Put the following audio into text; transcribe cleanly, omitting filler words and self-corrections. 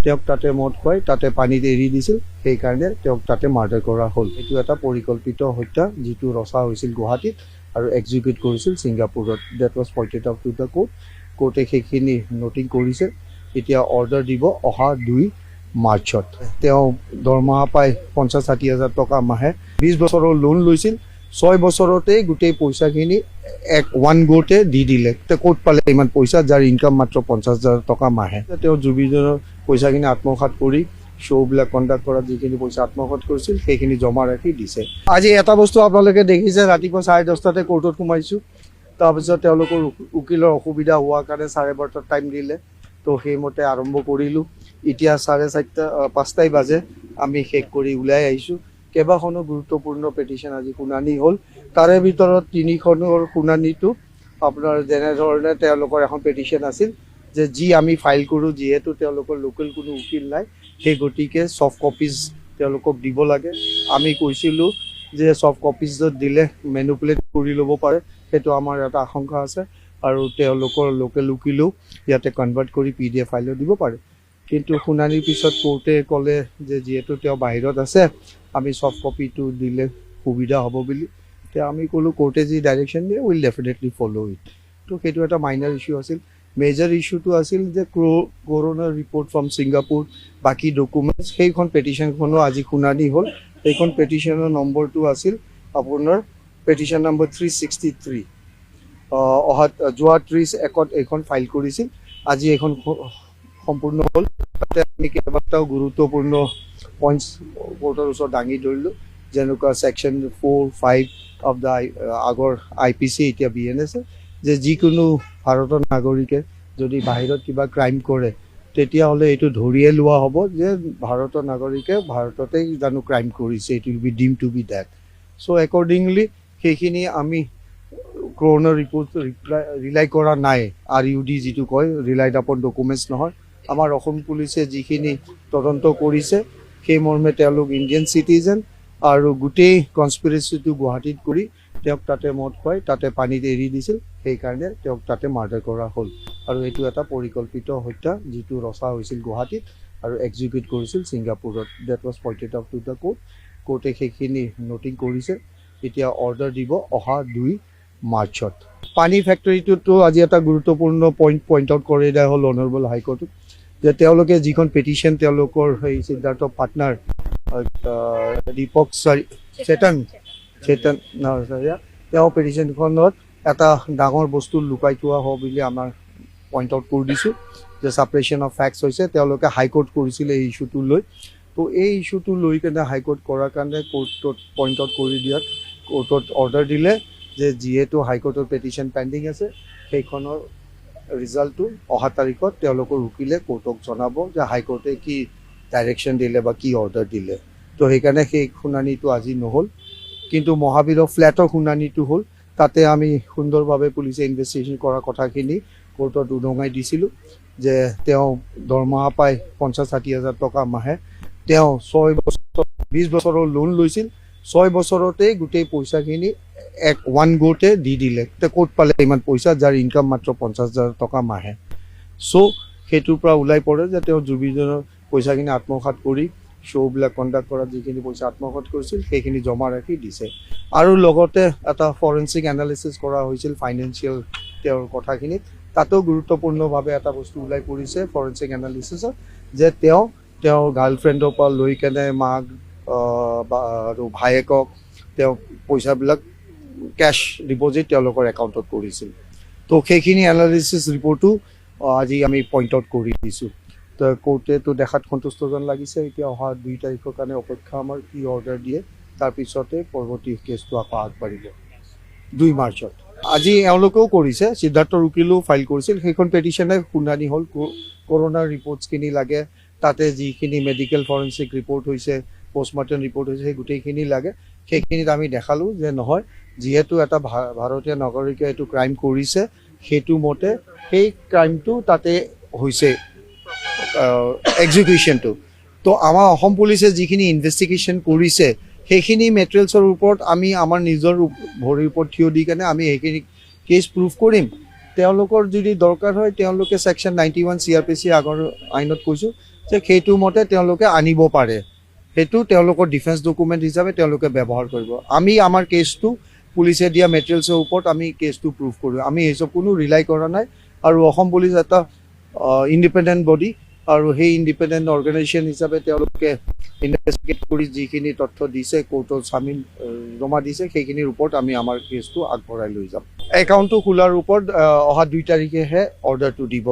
তেওঁক তাতে মদ খুৱাই তাতে পানীত এৰি দিছিল, সেইকাৰণে তেওঁক তাতে মাৰ্ডাৰ কৰা হ'ল। এইটো এটা পৰিকল্পিত হত্যা, যিটো ৰচা হৈছিল গুৱাহাটীত আৰু এক্সিকিউট কৰিছিল ছিংগাপুৰত। That was pointed out to the court. কোৰ্টে সেইখিনি নটিং কৰিছে। এতিয়া অৰ্ডাৰ দিব অহা 2 মাৰ্চত। তেওঁ দৰমহা পায় 50-60 হাজাৰ টকা মাহে। 20 বছৰৰ লোন লৈছিল, 6 বছৰতেই গোটেই পইচাখিনি এক ওৱান গ'তে দি দিলে। তেওঁ ক'ত পালে ইমান পইচা, যাৰ ইনকাম মাত্ৰ 50 হাজাৰ টকা মাহে? তেওঁ জুবিনৰ পইচাখিনি আত্মসাত কৰি, শ্ব'বিলাক কণ্ডাক্ট কৰাত যিখিনি পইচা আত্মসাত কৰিছিল, সেইখিনি জমা ৰাখি দিছে। আজি এটা বস্তু আপোনালোকে দেখিছে, ৰাতিপুৱা 10:30তে কোৰ্টত সোমাইছোঁ। তাৰপিছত তেওঁলোকৰ উকিলৰ অসুবিধা হোৱাৰ কাৰণে 12:30টাত টাইম দিলে। তো সেইমতে আৰম্ভ কৰিলোঁ। এতিয়া 4:30, 5টাই বাজে, আমি শেষ কৰি ওলাই আহিছোঁ। কেইবাখনো গুৰুত্বপূৰ্ণ পেটিশ্যন আজি শুনানি হ'ল। তাৰে ভিতৰত তিনিখনৰ শুনানিটো আপোনাৰ যেনেধৰণে তেওঁলোকৰ এখন পেটিশ্যন আছিল যে যি আমি ফাইল কৰোঁ, যিহেতু তেওঁলোকৰ লোকেল কোনো উকিল নাই, সেই গতিকে ছফ্ট কপিজ তেওঁলোকক দিব লাগে। আমি কৈছিলোঁ যে ছফ্ট কপিজত দিলে মেনুপুলেট কৰি ল'ব পাৰে, সেইটো আমাৰ এটা আশংকা আছে আৰু তেওঁলোকৰ লোকেল উকিলেও ইয়াতে কনভাৰ্ট কৰি পিডিএফ ফাইলো দিব পাৰে। কিন্তু শুনানিৰ পিছত কোৰ্টে ক'লে যে যিহেতু তেওঁ বাহিৰত আছে, আমি ছফ্ট কপিটো দিলে সুবিধা হ'ব বুলি। তেতিয়া আমি ক'লোঁ, কোৰ্টে যি ডাইৰেকশ্যন দিয়ে, will definitely follow it. তো সেইটো এটা মাইনাৰ ইছ্যু আছিল। মেজৰ ইছ্যুটো আছিল যে কৰোনাৰ ৰিপৰ্ট ফ্ৰম ছিংগাপুৰ, বাকী ডকুমেণ্টছ, সেইখন পেটিশ্যনখনো আজি শুনানি হ'ল। সেইখন পেটিশ্যনৰ নম্বৰটো আছিল আপোনাৰ পেটিশ্যন নম্বৰ 363। অহা যোৱা 30/1ত এইখন ফাইল কৰিছিল। আজি এইখন সম্পূৰ্ণ হ'ল। তাতে আমি কেইবাটাও গুৰুত্বপূৰ্ণ পইণ্টছ কোৰ্টৰ ওচৰত দাঙি ধৰিলোঁ, যেনেকুৱা ছেকশ্যন 4, 5 অফ the আগৰ আইপিচি, এতিয়া বিএনএছ, যে যিকোনো ভাৰতৰ নাগৰিকে যদি বাহিৰত কিবা ক্ৰাইম কৰে, তেতিয়াহ'লে এইটো ধৰিয়ে লোৱা হ'ব যে ভাৰতৰ নাগৰিকে ভাৰততেই জানো ক্ৰাইম কৰিছে। It will be deemed to be that. So accordingly সেইখিনি আমি কৰোনাৰ ৰিপৰ্ট ৰিলাই কৰা নাই। আৰইউডি যিটো কয়, ৰিলাইড আপন ডকুমেণ্টছ নহয়। আমাৰ অসম পুলিচে যিখিনি তদন্ত কৰিছে, সেই মৰ্মে তেওঁলোক ইণ্ডিয়ান চিটিজেন আৰু গোটেই কনস্পিৰেচিটো গুৱাহাটীত কৰি তেওঁক তাতে মদ খুৱাই তাতে পানীত এৰি দিছিল, সেইকাৰণে তেওঁক তাতে মাৰ্ডাৰ কৰা হ'ল। আৰু এইটো এটা পৰিকল্পিত হত্যা, যিটো ৰচা হৈছিল গুৱাহাটীত আৰু এক্সিকিউট কৰিছিল ছিংগাপুৰত। That was pointed out to the court. কোৰ্টে সেইখিনি নটিং কৰিছে। এতিয়া অৰ্ডাৰ দিব অহা 2 মাৰ্চত। পানী ফেক্টৰীটোতো আজি এটা গুৰুত্বপূৰ্ণ পইণ্ট পইণ্ট আউট কৰি দিয়া হ'ল অনাৰেবল হাইকোৰ্টত যে তেওঁলোকে যিখন পেটিশ্যন, তেওঁলোকৰ সেই সিদ্ধাৰ্থ পাৰ্টনাৰ দীপক চেতন চেতন নাৰ্চাৰীয়া, তেওঁ পেটিশ্যনখনত এটা ডাঙৰ বস্তু লুকাই থোৱা হ'ব বুলি আমাৰ পইণ্ট আউট কৰি দিছোঁ যে ছাপ্ৰেশ্যন অফ ফেক্টছ হৈছে। তেওঁলোকে হাইকোৰ্ট কৰিছিলে এই ইছ্যুটো লৈ। তো এই ইছ্যুটো লৈ কেনে হাইকোৰ্ট কৰাৰ কাৰণে কোৰ্টত পইণ্ট আউট কৰি দিয়াত কোৰ্টত অৰ্ডাৰ দিলে যে যিহেতু হাইকোৰ্টৰ পেটিশ্যন পেণ্ডিং আছে, সেইখনৰ ৰিজাল্টটো অহা তাৰিখত তেওঁলোকৰ উকিলে কোৰ্টক জনাব যে হাইকোৰ্টে কি ডাইৰেকশ্যন দিলে বা কি অৰ্ডাৰ দিলে। তো সেইকাৰণে সেই শুনানিটো আজি নহ'ল। কিন্তু মহাবীৰৰ ফ্লেটৰ শুনানিটো হ'ল। তাতে আমি সুন্দৰভাৱে পুলিচে ইনভেষ্টিগেশ্যন কৰা কথাখিনি কোৰ্টত উদঙাই দিছিলোঁ যে তেওঁ দৰমহা পায় 50-60 হাজাৰ টকা মাহে। তেওঁ 6 বছৰ, 20 বছৰৰ লোন লৈছিল, 6 বছৰতেই গোটেই পইচাখিনি এক ওৱান গ'তে দি দিলে। তেওঁ ক'ত পালে ইমান পইচা, যাৰ ইনকাম মাত্ৰ 50 হাজাৰ টকা মাহে? চ' সেইটোৰ পৰা ওলাই পৰে যে তেওঁ জুবিনৰ পইচাখিনি আত্মসাত কৰি, শ্ব'বিলাক কণ্ডাক্ট কৰাত যিখিনি পইচা আত্মসাত কৰিছিল, সেইখিনি জমা ৰাখি দিছে। আৰু লগতে এটা ফৰেনচিক এনালিচিছ কৰা হৈছিল ফাইনেন্সিয়েল তেওঁৰ কথাখিনিত। তাতো গুৰুত্বপূৰ্ণভাৱে এটা বস্তু ওলাই পৰিছে ফৰেনচিক এনালিচিছত যে তেওঁ তেওঁৰ গাৰ্লফ্ৰেণ্ডৰ পৰা লৈ কেনে মাক বা আৰু ভায়েকক তেওঁ পইচাবিলাক কেছ ডিপ'জিট তেওঁলোকৰ একাউণ্টত কৰিছিল। তো সেইখিনি এনালিচিছ ৰিপৰ্টো আজি আমি পইণ্ট আউট কৰি দিছোঁ। তো কোৰ্টেতো দেখাত সন্তুষ্ট যেন লাগিছে। এতিয়া অহা 2 তাৰিখৰ কাৰণে অপেক্ষা আমাৰ, কি অৰ্ডাৰ দিয়ে। তাৰপিছতে পৰৱৰ্তী কেছটো আকৌ আগবাঢ়িব 2 মাৰ্চত। আজি এওঁলোকেও কৰিছে, সিদ্ধাৰ্থৰ উকিলেও ফাইল কৰিছিল। সেইখন পেটিশ্যনে শুনানি হ'ল। কৰোনাৰ ৰিপৰ্টছখিনি লাগে, তাতে যিখিনি মেডিকেল ফৰেনচিক ৰিপৰ্ট হৈছে, পষ্টমৰ্টেম ৰিপৰ্ট হৈছে, সেই গোটেইখিনি লাগে। সেইখিনিত আমি দেখালোঁ যে নহয়, যিহেতু এটা ভাৰতীয় নাগৰিকে এইটো ক্ৰাইম কৰিছে, সেইটো মতে সেই ক্ৰাইমটো তাতে হৈছে এক্সিকিউশ্যনটো। তো আমাৰ অসম পুলিচে যিখিনি ইনভেষ্টিগেশ্যন কৰিছে, সেইখিনি মেটেৰিয়েলছৰ ওপৰত আমি আমাৰ নিজৰ ভৰিৰ ওপৰত থিয় দি কেনে আমি সেইখিনি কেছ প্ৰুভ কৰিম। তেওঁলোকৰ যদি দৰকাৰ হয়, তেওঁলোকে ছেকশ্যন 91 চিআৰপিচি, আগৰ আইনত কৈছোঁ, যে সেইটো মতে তেওঁলোকে আনিব পাৰে। সেইটো তেওঁলোকৰ ডিফেন্স ডকুমেণ্ট হিচাপে তেওঁলোকে ব্যৱহাৰ কৰিব। আমি আমাৰ কেছটো পুলিচে দিয়া মেটেৰিয়েলছৰ ওপৰত আমি কেছটো প্ৰুভ কৰোঁ। আমি এইচব কোনো ৰিলাই কৰা নাই। আৰু অসম পুলিচ এটা ইণ্ডিপেণ্ডেণ্ট বডি আৰু সেই ইণ্ডিপেণ্ডেণ্ট অৰ্গেনাইজেশ্যন হিচাপে তেওঁলোকে ইনভেষ্টিগেট কৰি যিখিনি তথ্য দিছে, কোৰ্টত চামিল জমা দিছে, সেইখিনিৰ ওপৰত আমি আমাৰ কেছটো আগবঢ়াই লৈ যাম। একাউণ্টটো খোলাৰ ওপৰত অহা 2 তাৰিখেহে অৰ্ডাৰটো দিব।